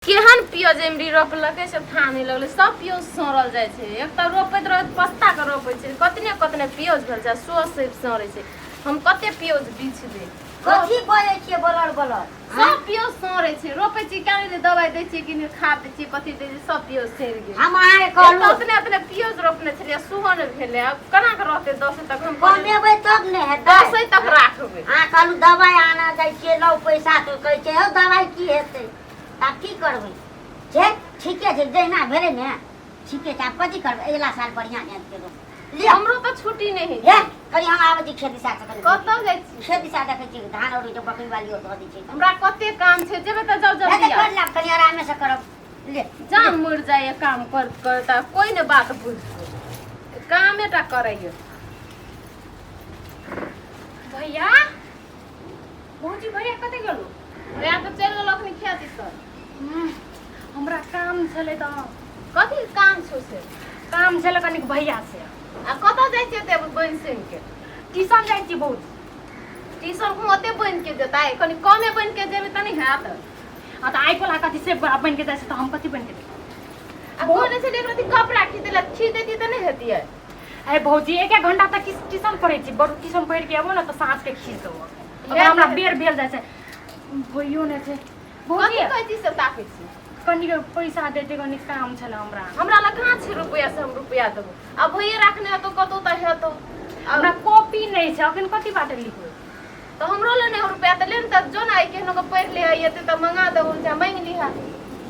केहन पियज एमरी रोपलकै से था नहि लगलै, सब पियज सड़ल जाइ छै। एक तऽ रोपैत रहत पस्ता के रोपै छै, कतने कतने पियज भेल छै, सो से सड़ै छै। हम कते पियज बिछबै? कथी बजै छियै बलर बलर? सब पियज सड़ै छै। रोपै छी क्या नहि, दवाइ दै छियै कि नहि, खाद दै छियै, कथी दै छियै, सब पियज सड़ि गेल। हम अहाँके कहलहुँ, ओतने ओतने पियज रोपने छलियै, सेहो नहि भेलै। आब केना के रहतै? 10 तक हम कमेबै तब ने हेतै। 10 तक राखबै। अहाँ कहलहुँ दवाइ आनऽ जाइ छियै, लौ पैसा, तऽ कहै छै हौ दवाइ की हेतै? आब की करबै छै, ठीके छै, जहिना भेलै ने ठीके छै। आब कथी करबै? अगिला साल बढ़िआँ जाइत के रोप लिअ। हमरो तऽ छुट्टी नहि होइ हे, कनि हम आबै छी खेत दिशा से कनि। कतऽ जाइ छी? खेत दिशा देखै छी, धान और जे बकरी वाली और धऽ दै छै। हमरा कते काम छै, जेबै तऽ जाउ हे, जल्दी तऽ आउ। कर लेब, कनि आरामे से करब, ले। जान मरि जाइए काम करैत करैत, आ कोइ ने बात बुझतै, कामे टा करैए। भैया, भौजी, भैया कतऽ गेलो? भैया तऽ चलि गेल अखनी खेत सर। हमरा काम छलै तऽ। कथी काम छौ से? काम छलै कनिक भैया से। आ कतऽ जाइ छियै एते बनि सुनि के? ट्यूशन जाइ छी बहुत। ट्यूशन हम ओते बनि के जेतै? कनि कमे बनि के जेबै तऽ नहि हैत? आ तऽ आइ कोला कथी से बनि के जाइ छै, तऽ हम कथी बनि के जेबै? आ कोन छै एक रति कपड़ा खींच देलक, खींच देती तऽ नहि हेतियै? अरे भौजी, एक एक घंटा तक ट्यूशन पढ़ै छी। बड़ ट्यूशन पढ़ि के अबो ने तऽ साँझ के खींच देबो। अगर हमरा बेर भेल जाइ छै, भइयो नहि छै भौजी। कथी कहै छी से ताकै छी? कनि पैसा देते, कनि काम छलै हमरा। हमरा लग कहाँ छै रुपैआ से हम रुपैआ देबो? आ भैये राखने हेतौ कतौ तऽ हेतौ। हमरा कॉपी नहि छै अखन, कथी बाटे लिखबै? तऽ हमरो लग नहि रुपैआ, तऽ ले ने तऽ जो ने, आइ केहनो के पढ़ि ले, एते तऽ मंगा देबो, चाहे मांगि लिहा,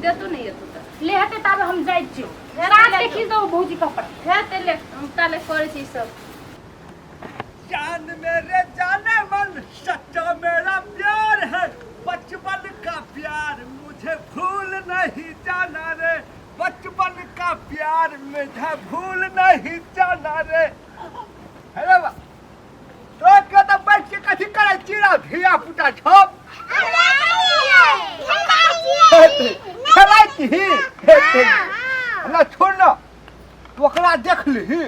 देतौ नहि एतौ तऽ। ले हेतै ताबे हम जाइ छियौ, साँझ के खींच देबो भौजी कपड़ा। हेतै ले, हम ताले करै छी सब। जान मेरे जाने मन, सच्चा मेरा प्यार है, बचपन का प्यार मुझे भूल नहीं जाना रे, बचपन का प्यार मुझे भूल नहीं जाना रे। हेलो बा, तो के तऽ बैठ के कथी करै छी रे धिया पुता छौ? खेलाइ छी ना? छोड़ ना, तू ओकरा देख लिही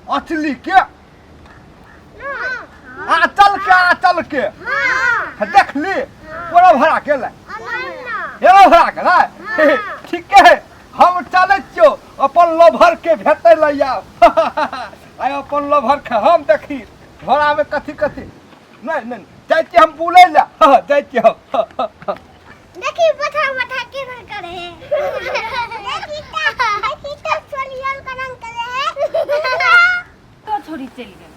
असली के, आचल के, आचल के देख ली। कोना भरा गेलै? एना भरा गेलै। ठीके है, हम चलै छियौ अपन लभर के भेटै लए। आब आइ अपन लभर के हम देखी झोरामे कथी कथी। नहि नहि, जाइ छियै हम बुलै लए, जाइ छियै हम। देखी बथा बथा केना करे है, देखी त, देखी त सोलियल का रंग करे है। तो छोरी चलि गेल,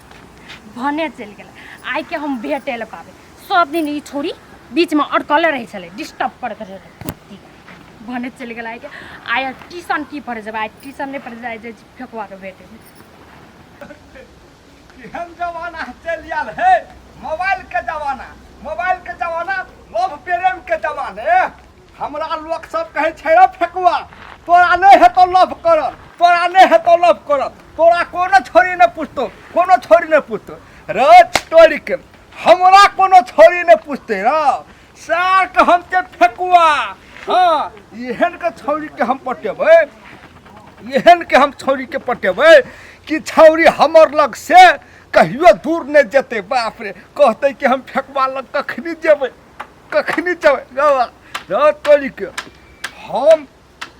भने चलि गेल, आइ के हम भेटे लए पाबै। सब दिन ई छोरी बीचमे अटकले रहै छलै, डिस्टर्ब करैत रहै छलै कुत्ती। भने चलि गेल। आइ के आइ ट्यूशन की पढ़ै जेबै? आइ ट्यूशन नहि पढ़ै, जाइ जाइ छी फेकुआके भेटे। केहन जमाना चलि आयल है, मोबाइल के जमाना, मोबाइल के जमाना, लोभ प्रेम के जमाना। हमरा लोक सब कहै छै, रौ फेकुआ, तोरा नहि हेतौ लभ करल, तोरा नहि हेतौ लभ करल, तोरा कोनो छोरी नहि पुछतौ, कोनो छोरी नहि पुछतौ। रे तोरी के, हमरा कोनो छोरी नहि पुछतै रौ सार के, हम के फेकुआ। हाँ, एहन के छौरी के हम पटेबै, एहन के हम छौरी के पटेबै कि छौरी हमर लग से कहियो दूर नहि जेतै। बाप रे, कहतै कि हम फेकुआ लग कखनी जेबै, कखनी जेबै। गवा रौ तोरी के, हम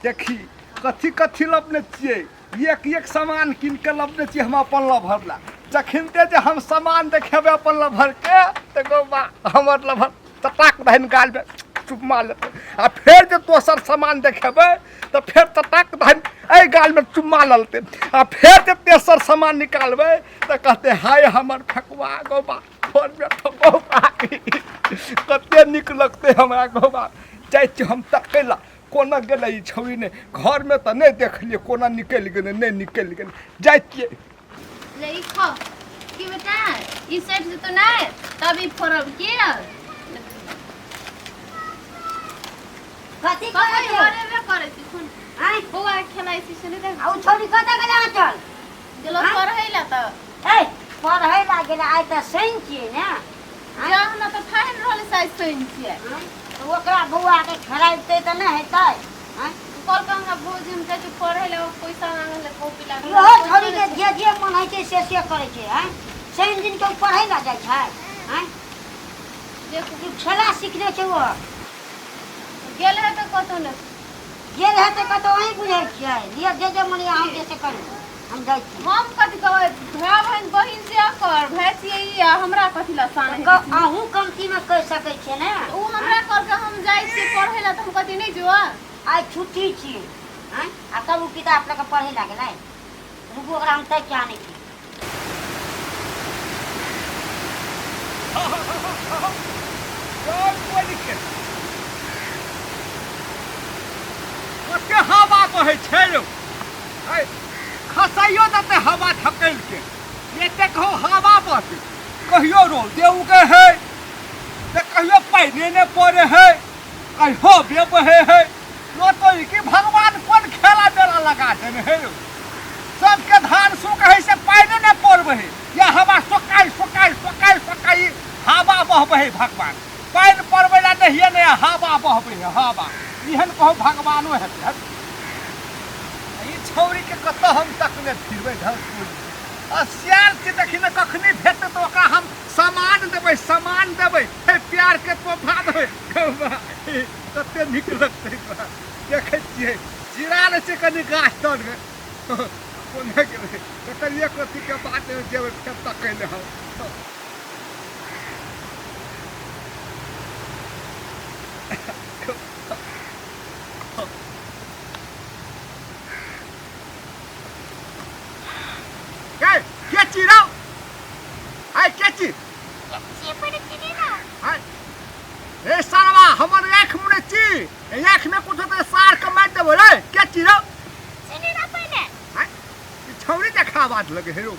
देखी कथी कथी लबने छियै। एक एक सामान कीन के लबने छियै हम अपन लभर ला। जखिनते जे हम सामान देखेबै अपन लभर के, तऽ गौबा हमर लभर चटाक दहन गालमे चुम्मा लेतै। आ फेर जे दोसर सामान देखेबै तऽ फेर चटाक दहन एहि गालमे चुम्मा लेलतै। आ फेर जे तेसर सामान निकालबै तऽ कहतै, हाय हमर फेकुआ गौबा, घरमे तऽ गौबा कते नीक लगतै हमरा गौबा। जाइ छी हम तकै ला, कोना गेलै ई छौड़ी? नहि, घरमे तऽ नहि देखलियै, कोना निकलि गेलै? नहि निकलि गेलै, जाइ छियै। ले ई खाओ की बेटा, ई सटि जेतौ नहि तब ई फोड़ब की? कथी करै कथी छै? हरेबे करै छी खुन। आँय? बौआ के खेलाइ छी से नहि देख। आ उ छौड़ी कतऽ गेलै आँचल? गेलो आँय? पढ़ै लए तऽ। ए, पढ़ै ला गेलै? आइ तऽ शनि छियै ने। आँय? जा, हमरा तऽ ठानि रहल छै आइ शनि छियै। आँय? तऽ ओकरा बौआके खेलाइते तऽ नहि हेतै? आँय? कहलकै हमरा भौजी, हम जाइ छी पढ़ै लए, पैसा मांगै लए कॉपी ला। इहो छौड़ीके जे जे मन होइ छै से से करै छै। आँय, शनि दिनके ओ पढ़ै ला जाइ छै? आँय, देखू ई खेला सिखने छै ओ। गेल है तऽ कतौ ने। गेल हेतै कतौ, अहीं बुझै छियै। लिअ, जे जे मन यऽ हम जे से करू, हम जाइ छी। हम कथी कहबै? भाय बहिन, बहिन से कर भाय छियै ई, आ हमरा कथी लए सानै? अहूँ कमतीमे कहि सकै छियै ने। ओ हमरा कहलकै हम जाइ छियै पढ़ै लए, तऽ हम कथी नहि जो? आइ छुट्टी छी आँय, आ तब ओ किताब लऽ कऽ पढ़ै लए गेलै। रुकू, ओकरा हम ताकि कऽ आनै छी। कते हवा बहै छै यौ, है, खसाइयो देतै हवा धकेल के। एते कहू हवा बहतै, कहियो रौदे उगे है तऽ कहियो पानिए नहि पड़े है, कहियो बे बहे है। लो तो ई कि भगवान कोन खेला मेला लगा देने है यौ? सबके धान सुख है से पानि नहि पड़बै है, या हवा सोकाइ सोकाइ सोकाइ सोकाइ हवा बहबै है। भगवान पानि पड़बै ला नहिए नहि, हवा बहबै है हवा। एहन कहू भगवानो हेतै? हट। ई छौड़ीके कतऽ हम तकने फिरबै धरपुर आ सियार छै, देखी ने कखनी भेटतै तऽ ओकरा हम सामान देबै, सामान देबै हे, प्यारके तोहफा देबै। कते नीक लगतै बा। देखै छियै चिड़ा लै छै कनि गाछ तरमे, कोना गेलै तकर एक अथीके बाद जेबै फेर तकै लए हम। के के चिड़ाउ आइ के ची आइ ए सारवा, हमर आँख मुने छी, आँख में कुछ तो सार के मारि देबो रे। के चिड़ाउ आइ? ई छौरी देखा आवाज लगे हे रो।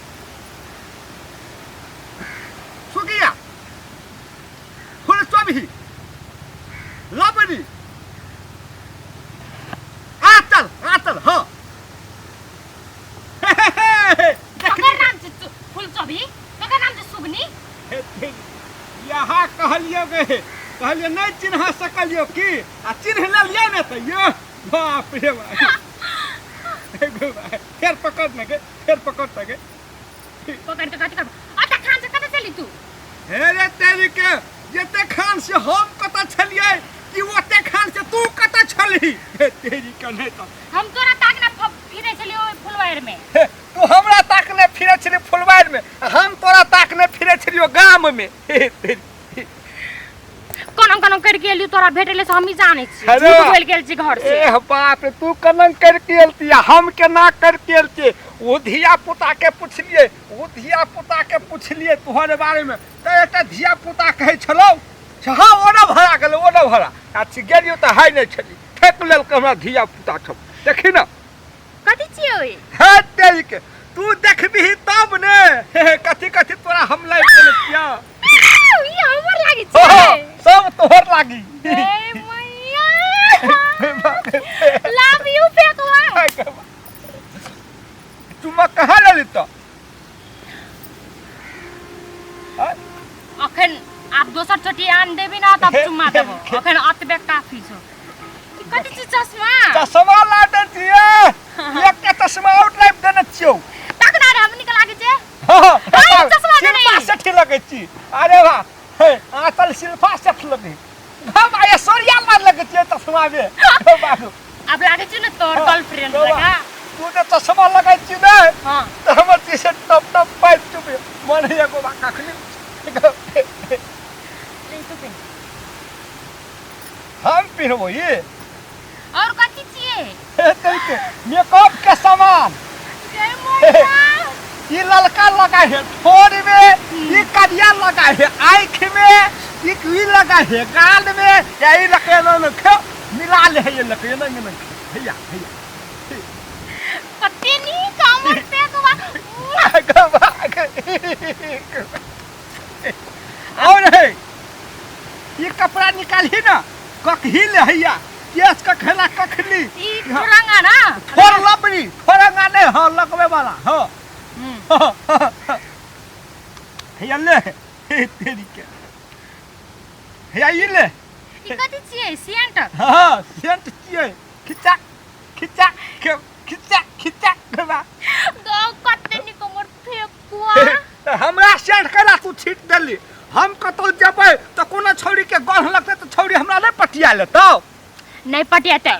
सुगिया फुल चबही लबड़ी आतल आतल। हाँ, हे हे हे, ककर नाम छै फुलचोभी? ककर नाम छै सुगनी? यहाँ कहलियो गे, कहलियो नहि चिन्ह सकलियो की, आ चिन्ह लेलियै ने तऽ ये बाप रे बाप। फेर पकड़ ने गे, फेर पकड़ ने गे। पकड़ के कथी करब? अत खान से कतऽ चली तू? हे रे तेरी के, जते खान से हम कतऽ छलियै कि ओते खान से तू कतऽ छलही? हे तेरी के, नहि तऽ हम तोरा ताकना फिरै छलियै ओहि फुलवारि में। हे, तू हमरा ताकने फिरै छली फुलवारि में, आ हम तोरा ताकने फिरै छलियो गाम में। हे तेरी। कोना कोना करके एलियो तोरा भेटले से हमही जानै छी। हेलो। झूठ बोलि गेल छी घर से। एह बाप रे, तू केना करके एलती आ हम केना करके एलती? ओ धिया पुता के पुछलिए, ओ धिया पुता के पुछलिए तोहर बारे में, तऽ एकटा धिया पुता कहै छलौ, हँ ओना भरा गेलै, ओना भरा आ गेलियो तऽ है नहि छली, ठकि लेलकै हमरा धिया पुता सब। देखी ने। कथी छियै ओहि? हे तेरी के, तू देखबिही तब ने। हे हे, कथी कथी तोरा हम लाबि देने छियौ। ई हमर लागी हो, छै? सब तोहर लागी। ए मैया, लव you फेकवा। चुम्मा कहाँ लेली तऽ? अखन आब दोसर चोटी आन देबी ना तब चुम्मा देबो, अखन अतबे काफी छौ। ई कथी छी? चश्मा? चश्मा ला दे छियै, एकटा चश्मा आउट लाबि देने छियौ। तक ना रे, हम निक लागे छै। हाँ, अरे, चश्मा देने। शिल्पा सेठी लगै छी। अरे वाह, हे आतल शिल्पा सेठ लगे हम ऐश्वर्या मार लगै छियै चश्मा में। हे बाबू, आब लागे छै ने तोर हाँ, गर्लफ्रेंड बाबा, लगा। तू जे चश्मा लगै छी ने हाँ, तऽ हमर जे छै टप टप पाइप चुपे मन होइए गोबा कखनी नहीं तू पिन। हम पिन्हबो ई। और कथी छियै? हे तरीके मेकअप के सामान। जय मैया। ई ललका लगा है ठोर में, ई करिया लगा है आँख में, ई ई लगा है गाल में, या ई लके न खे मिला ले है, ये लके न न भैया भैया। कते नीक हमर फेकवा। और है ये कपड़ा निकालही ना, कखही ले हैया केस कखेला कखली। ई थोरंगा ना। थोड़ लबड़ी थोड़ंगा नहीं, हाँ लगवे वाला। हाँ, हैया ले। हे तेरी के, हैया ई ले। ई कथी छियै? सेंट? हाँ, सेंट छियै। खिचा खिचा खिचा खिचा खिचा। गौ, कते नीक हमर फेकुआ। तऽ हमरा सेंट कैला तू छीट देली? हम कतौ जेबै तऽ कोनो छौड़ी के गन्ह लगतै तऽ छौड़ी हमरा नहि पटिया लेतौ? नहि पटेतै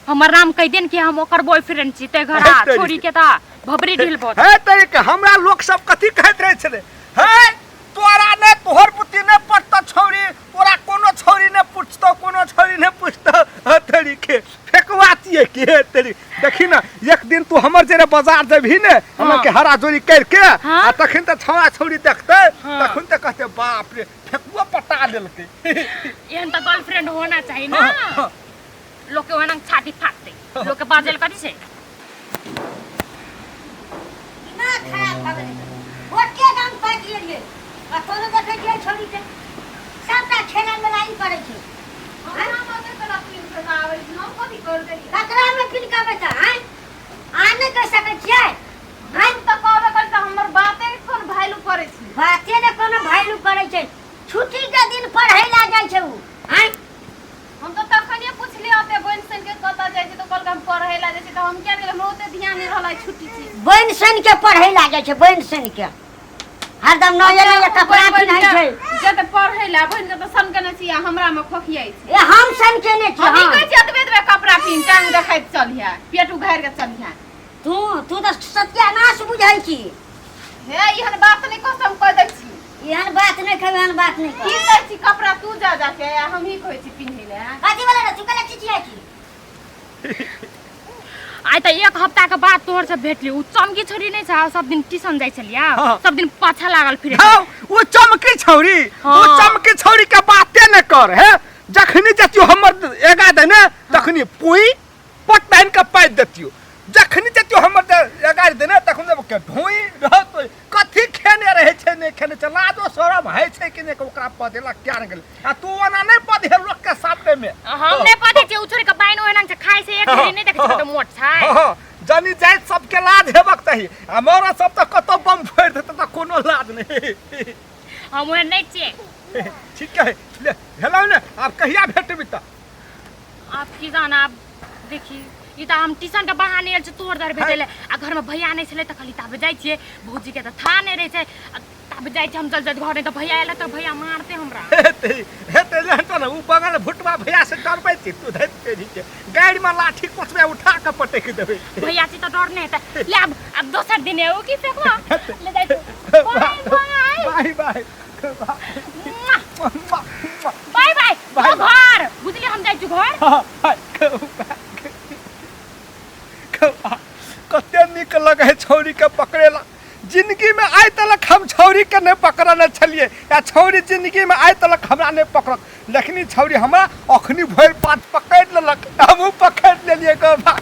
हमर नाम कहि देन कि हम ओकर बॉयफ्रेंड छी ते घरा हे तेरी छोरी के ता भबरी ढील बहुत हे तेरी के हमरा लोक सब कथी कहैत रहै छलै हे तोरा ने तोहर बुद्धि ने पटतो छौरी तोरा कोनो छौरी ने पूछतो कोनो छौरी ने पूछतो हे तेरी के फेकवा छियै कि हे तेरी देखी ना एक दिन तू हमर जेरे बाजार जेबही ने हमरा के हरा जोरी कर के हाँ। आ तखन तऽ छौड़ा छौरी देखतै हाँ। तखन तऽ कहतै बाप रे फेकुआ पटा लेलकै एहन तऽ गर्लफ्रेंड होना चाही ना हाँ, लोक के ओहन छाती फाटतै लोक के बाजल कथी छै दिमाग खराब भऽ गेलै गोटे दाम पाकि लेलियै आ तोरो देखै छियै छौड़ी के सबटा खेला मेला ई करै छै ककरामे किनकाबै तऽ आँय अहाँ नहि कहि सकै छियै आँय तऽ कहबे करी तऽ हमर बाते कोन वैल्यू करै छी बाते ने कोनो वैल्यू करै छै छुट्टीके दिन पढ़ै लए जाइ छै ओ आँय हम तऽ तखनिए पुछलियै ओते बनि सन के कतऽ जाइ छै तऽ कहलकै हम पढ़ै लए जाइ छी तऽ हम किया गेलियै हमरा ओते ध्यान नहि रहल आइ छुट्टी छी बनि सन के पढ़ै लए जाइ छै बनि सन के हरदम नये नये कपड़ा पिन्है छै जते पढ़ै लए बनि के तऽ सन केने छी आ हमरा मे खोखियाइ छी ए हम सन केने छी हम ई हम कहै छी एतबे एतबे कपड़ा पिन्ह टांग देखाइत चलिहे पेट उघारि के चलिहे तू तू तऽ सत्यानाश बुझै छी हे एहन बात नहि कह हम कहि दै छी एहन बात नहि कह एहन बात नहि की कह दै छी कपड़ा तू जा जाके आ हमही कहै छी पिन्है लए कथी वाला रे तू कला चिचियाइ छी आइ तऽ एक हफ्ता के बाद तोहर से भेटली उ चमकी छोरी नहि छै सब दिन ट्यूशन जाइ छलियै हाँ। सब दिन पाछा लागल फिरे हँ ओ चमकी छौरी ओ हाँ। चमकी छौरी के बाते न कर हे जखनी जतियो हमर एगा देने तखनी पुई पट पहन के पाइप देतियो जखनी जतियो हमर एगा देने तखन जब के ढोई रहत कथी खेने रहे छै नहि खेने छै लाजो शरम होइ छै कि नहि ओकरा पदेला क्या ने गेलै आ तू ओना नहि पदे लोक के सामने में हम नहि पदे छियै उ छोरी के बाइन ओहिना छै खाइ से एक घड़ी नहि देखै छियै कते मोट छै हँ, जनी जाइत सबके लाज हेबाक चाही आ मौरा सब तऽ कतौ बम फोड़ि देतै तऽ कोनो लाज नहि हम ओहन नहि छियै ठीक है ले भेलौ ने आब कहिया भेटबी तऽ आब की जाना आब देखी ई तऽ हम ट्यूशन के बहाने आयल छी तोहर दर भेटै लए आ घरमे भैया नहि छलै तऽ कहली ताबे जाइ छियै भौजीके तऽ था नहि रहै छै आ ताबे जाइ छियै हम जल्द जल्द घर नहि तऽ भैया एलै तऽ भैया मारतै हमरा हेतै हेतै जहन तऽ ने ओ बगल भुटवा भैया से डरबै छी तू धैत तेरी के गाड़ि में लाठी कोचबे उठा के पटक देबै भैया छी तऽ डर नहि हेतै ले आब आब दोसर दिन एबो की फेकवा ले जाइ छी bye bye bye bye bye bye bye. घर बुझलियै हम जाइ छी घर कते नीक लगे है छौरी के पकड़ेला जिंदगी में आइ तलक हम छौरी के नहीं पकड़ने छलिए या छौरी जिंदगी में आइ तलक हमरा नहीं पकड़क लेकिन ई छौरी हमरा अखनी भरि पात पकड़ लेलक हमहूँ पकड़ लेलिए गोबा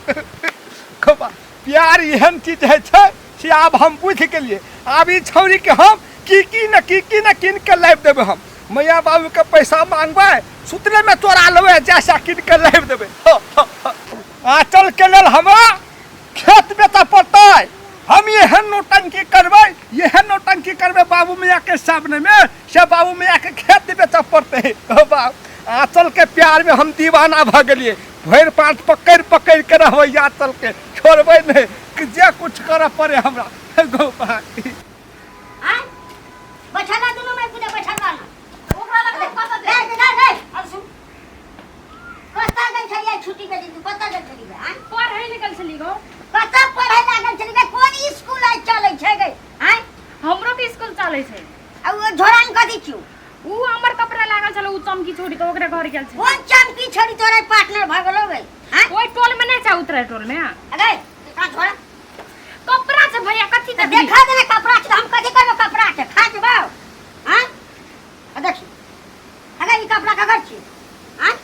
गोबा प्यार एहन चीज है छै से आब हम बुझि गेलिए आब ई छौरी के हम की की न की की न कीन के लाबि देबै हम मैया बाबूके पैसा मांगबै सुतलेमे चोरा लेबै जैसा कीन के लाबि देबै आँचलके लेल हमरा खेत बेचऽ पड़तै हम एहन नौटंकी करबै एहन नौटंकी करबै बाबू मियाँके सामनेमे से बाबू मियाँके खेत बेचऽ पड़तै हो बाप आँचलके प्यारमे हम दीवाना भऽ गेलियै भरि पाँच पकड़ि पकड़ि के रहबै आँचलके छोड़बै नहि कि जे कुछ करऽ पड़े हमरा गौ भाई आँय बैठल रह दुनू में पूजा बैठल रह ना ओकरा लग हम कतऽ रे जाय रे रे अब सुन कतऽ गेल छलियै छुट्टी के दिन तू कतऽ गेल छलियै आँय पढ़ै निकल छली गो कतऽ पढ़ै लागल छलियै कोन स्कूल आइ चलै छै गे आँय हमरो के स्कूल चलै छै आ ओ झोरामे कथी छियौ उ हमर कपड़ा लागल छलै उ चमकी छोड़ी तऽ ओकरे घर गेल छै कोन चमकी छोड़ी तोरे पार्टनर भऽ गेलौ गे आँय ओहि टोल में नहि छै उतरे टोल में अगे कहाँ झोरा कपड़ा छै भैया कथी तऽ देखबी देखा देने कपड़ा छै तऽ हम कथी करबो कपड़ा के खा जेबौ आँय आ देखी अगे ई कपड़ा ककर छी आँय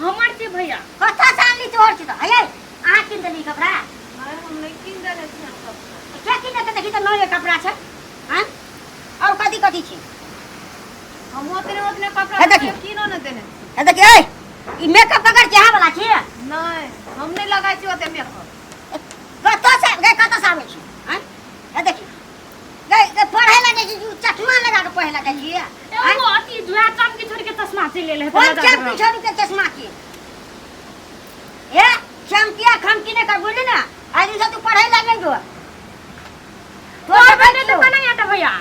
हमर छै भैया कतऽ से आनली तोहर छी तऽ अये अहाँ कीन देली ई कपड़ा अरे हम नहि कीन देने छियै कपड़ा के कीन देलकै देखी तऽ नये कपड़ा छै आँय और कथी कथी छी हम ओतने ओतने कपड़ा हे देखी। कीनो नहि देने छी हे देखी ए ई मेकअप ककर छी अहाँ वाला छी नहि हम नहि लगाइ छी ओते मेकअप कतऽ से गे कतऽ से आबै छी आँय हे देखी गे गे पढ़ै लए जाइ छी चश्मा लगा के पढ़ै लए जाइ छी आँय? एगो अथी जुआ चमकी छोड़ के चश्मा चलि एलै कोन चमकी छोड़ी के चश्मा छी ए चमकिया खमकी नहि कर बुझली ने आइ दिनसँ तू पढ़ै लए नहि जो तोर पढ़बै नहि तऽ केना हेतै भैया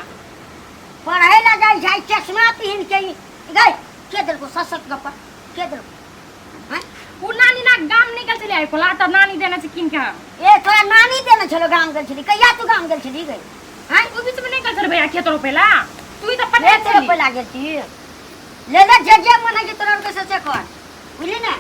पढ़ै लए जाइ छै चश्मा पहिन के ई गै के देलको सत सत गप्पा के देलको आँय? उ नानी ना गाम निकल छलै आइ कोला त नानी देने छै किन के। ए तोरा नानी देने छलो गाम गेल छली, कहिया तू गाम गेल छली गई? हां उ बीच में निकल छलै भैया खेत रोपेला, तू ही त पठा खेत रोपेला गेल छी। ले ले जे जे मन है तोरा के से कर, बुझली ने?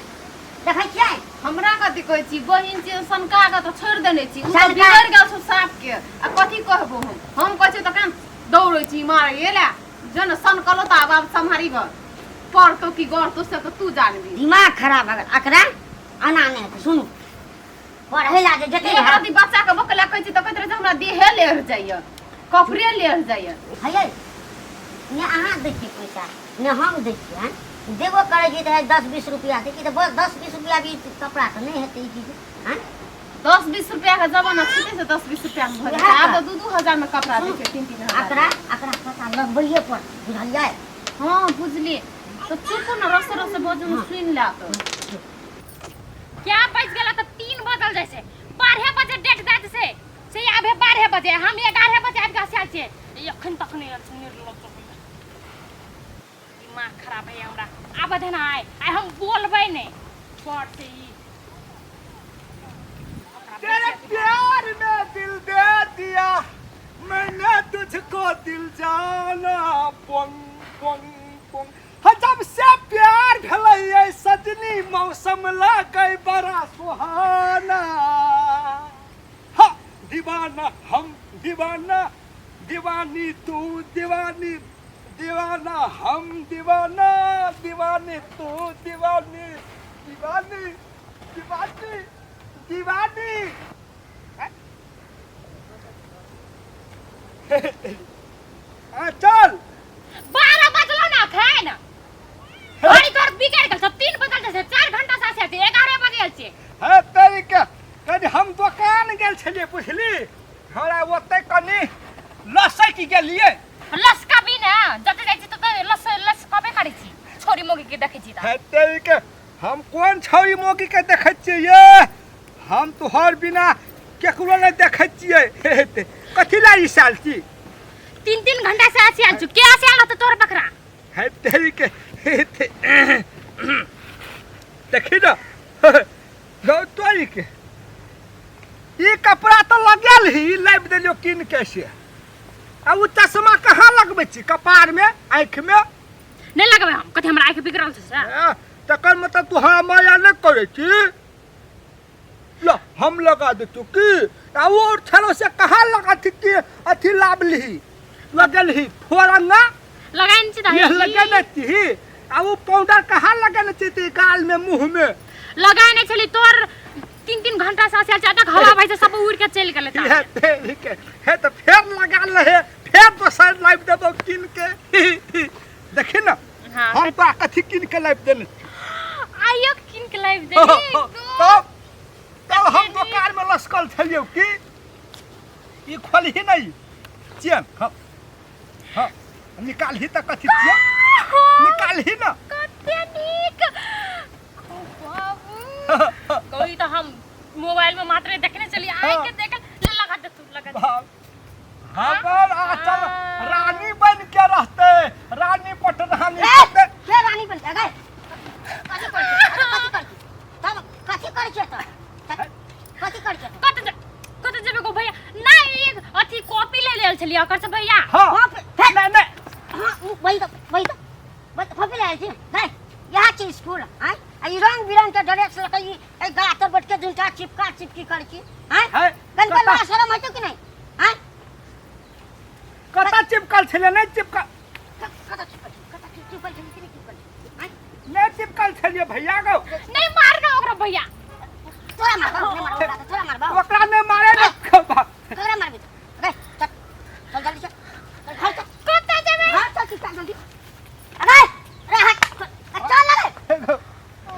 देखै छियै हमरा कथी कहै छी, बहिन छी सनका के त छोड़ देने छी, उ त बिगड़ गेल छौ साफ के। आ कथी कहबो हम कहै छी त कान दौड़ै छी मारे एला जन सनकलो त आब आब सम्हारी ग पड़तो की गड़तो से त तू जानबी। दिमाग खराब भऽ गेल अकरा आना नहि हेतै। सुनू पढ़ै ला जे जेतै एक राति बच्चा के बकला कहै छी त कहैत रहै छै हमरा देहे लेर जाइए कपड़े लेर जाइए। हैयै ने अहाँ दै छियै पैसा ने हम दै छियै, आँय देबो करै छी तऽ 10-20 रुपैआ दै छी तऽ बस 10-20 रुपैआ भी कपड़ा तऽ नहि हेतै ई चीज। आँय 10-20 रुपैआ के जमाना छुटै छै, 10-20 रुपैआ में भऽ जाइ छै। आब तऽ 2-2 हजार में कपड़ा दै छै, 3-3 हजार। अकरा अकरा पता लगबैए पड़तै, बुझलियै? हाँ बुझलियै। तऽ चुप ने, रसे रसे बजू ने, सुनि ले तऽ। क्या बज गेला तऽ 3 बजल जाइ छै, 12 बजे डेट दैत छै से आबे 12 बजे, हम 11 बजे आबि कऽ हँसायल छियै, एखन तक नहि आयल छै। निर्लज्ज दिमाग खराब है हमरा। आब देना आइ आइ हम बोलबै नहि बड़ से ई। तेरे प्यार में दिल दे दिया मैंने तुझको दिल जाना पुंग पुंग पुंग। हाँ जब से प्यार भेलै सजनी मौसम लगै बड़ा सुहाना। हाँ दीवाना हम दीवाना दीवानी तू दीवानी दीवाना हम दीवाना दीवानी तू दीवानी दीवानी दीवानी दीवानी। आ चल 12 बजलो ना अखन, घड़ी तोर बिगड़ गेल छौ, 3 बजल छै, 4 घंटा से आसे छै, 11 बजे आयल छियै। हे तेरी के कनि हम दोकान गेल छलियै बुझली, हमरा ओतै कनि लसकि गेलियै। लसकबी ने जते जाइ छी तते लस लसकबे करै छी, छोरी मोगी के देखै छी त। हे तेरी के हम कोन छौरी मोगी के देखै छियै ये, हम तोहर बिना केकरो नहि देखै छियै। कथी ला ई साल छी? 3-3 घंटा से आसे आयल छु, के आसे आयल त तोर बकरा? हे तेरी के देखी न गौ तोरी के ई कपड़ा तऽ लगेल ही लाबि देलियौ कीन के से, आ ओ चश्मा कहाँ लगबै छी कपार में आँखि में? नहि लगबै हम, कथी हमरा आँखि बिगड़ल छै से? तकर मतलब तू हमरा माया नहि करै छी? ल हम लगा देतौ की? आ ओ छलो से कहाँ लगा थी कि अथी लाबली लगेलही फोरंगा लगाइन छी ये लगेने छी, आ ओ पाउडर कहाँ लगेने छी ती गाल में मुंह में? लगाइने छली तोर 3-3 घंटा से आसे तक हवा भाई से सब उड़ के चलि गेलै। हे ठीक है, हे तऽ फेर लगा लहे, फेर दोसर लाबि देबौ कीन के। देखी न हम तोरा कथी कीन के लाबि देने? आइयो कीन के लाबि देली। तब तब हम दोकान में लसकल छलियौ की ई खोलही नहीं चेन। हाँ हाँ निकालही तऽ कथी चेन निकालही न। कते नीक बाबू, कोई तो हम मोबाइल में मात्र देखने चली आइ के देखल ले लगा दे तू लगा दे। हमर आचल रानी बन के रहते, रानी पटरानी रहते। के रानी बन के गए? कथी करै छी? कथी करै छी? तब कथी करै छी तो? कथी करै छी? कत कत जेबे गो भैया? नहीं एक अथी कॉपी ले लेल छलियै ओकर से भैया। हां नहीं नहीं हां वही तो वही तो वही तो कॉपी ले आयल छी गए। यहाँ छी स्कूल आय, आ ई रंग बिरंग के ड्रेस लऽ के ई एहि गाछ तर बैठ के दुनटा चिपका चिपकी करै छी आय, कनिको लाज शरम होइ छौ कि नहि? आय कतऽ चिपकल छलै? नहि चिपकल। कतऽ चिपकल छलै? कतऽ चिपकल छलै कि नहि चिपकल छलै? आय नहि चिपकल छलियै भैया गौ। नहि मारना ओकरा भैया। तोरा मारबौ, नहि मारबौ ओकरा, तोरा मारबौ। ओकरा नहि मारे ने। ककरा मारबी तू? रे चल चल जल्दी चल, चल घर चल। कतऽ जेबै? घर चल चल जल्दी। अरे रे हट चल रे।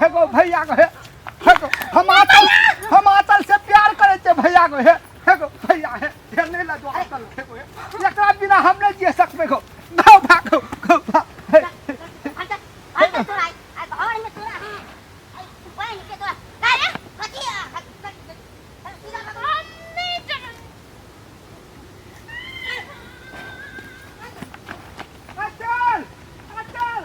हे गो भैया गो, हे गो हम आचल से प्यार करै छियै भैया गो। हे गो भैया, हे हे नहि लगो आचल। हे गो एकरा बिना हम नहि जी सकबै गो। गौ भागो गौ भाग। घर चल घर चल तोरा आ घर में तोरा बहिन के तोरा कथी हम नहि जेबै। आचल आचल।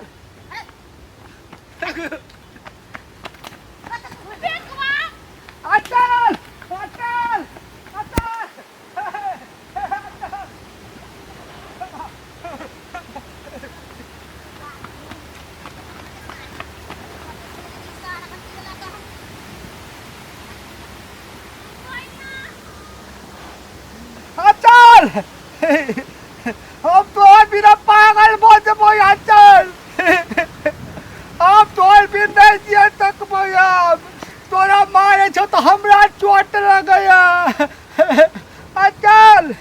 आंचल, हम तोहर बिना पागल भऽ जेबो आंचल। आब तोहर बिन नहि जिए सकबो। आब तोरा मारे छौ तऽ हमरा चोट लगैया आंचल।